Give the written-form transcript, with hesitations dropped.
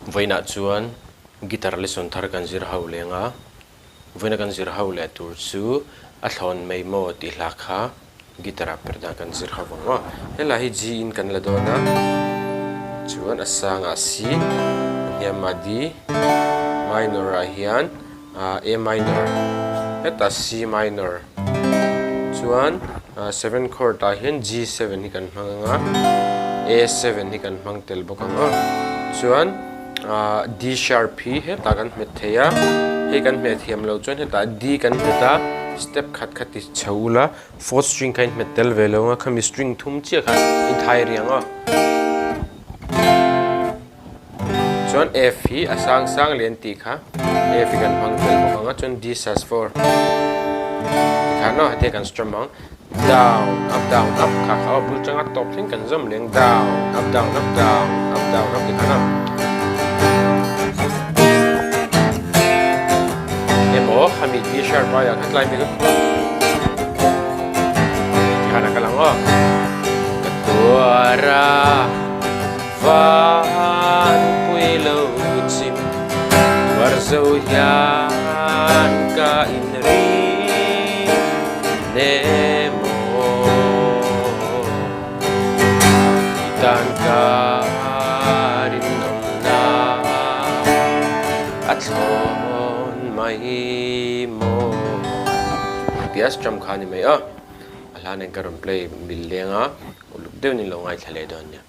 Vawiinah chuan guitar lesson thar kan zir ho leng a, vawiina kan zir ho leh tur chu a thlawn mai maw tih hla kha guitar ah perda kan zir ho vang maw. Helai hi G in kan la dawn a, chuan a sangah C, a hniamah D, minor ah hian A minor, hetah C minor, chuan seven chord ah hian G seven hi kan hmang ang a, A seven hi kan hmang tel bawk ang a, chuan D sharp hi hetah kan hmet thei a, hei kan hmet thiam loh chuan hetah D kan hmet a, step khat kha ti chho ula fourth string kha in hmet tel ve lo ang a, khami string thum chiah kha in thai riang a. Chuan F hi a sang sang lian tih kha F hi kan hmang tel bawk ang a chuan D sus 4 tikhan aw hetiang kan strum ang down up down up kha kha aw bul tanga tawp thleng kan zawm leng down up down up down up down up tikhan aw emaw khami D sharp aia kha tlai mi kha tikhan a kal ang aw ka tuar a. Van pui lo chim war zo hian ka in ri ne maw I tan ka rinawmna a thlawn mai maw Tia strum kha a ni mai a, a hla nen ka rawn play mil leng a, uluk deuhin in lo ngaithla leh dawn nia.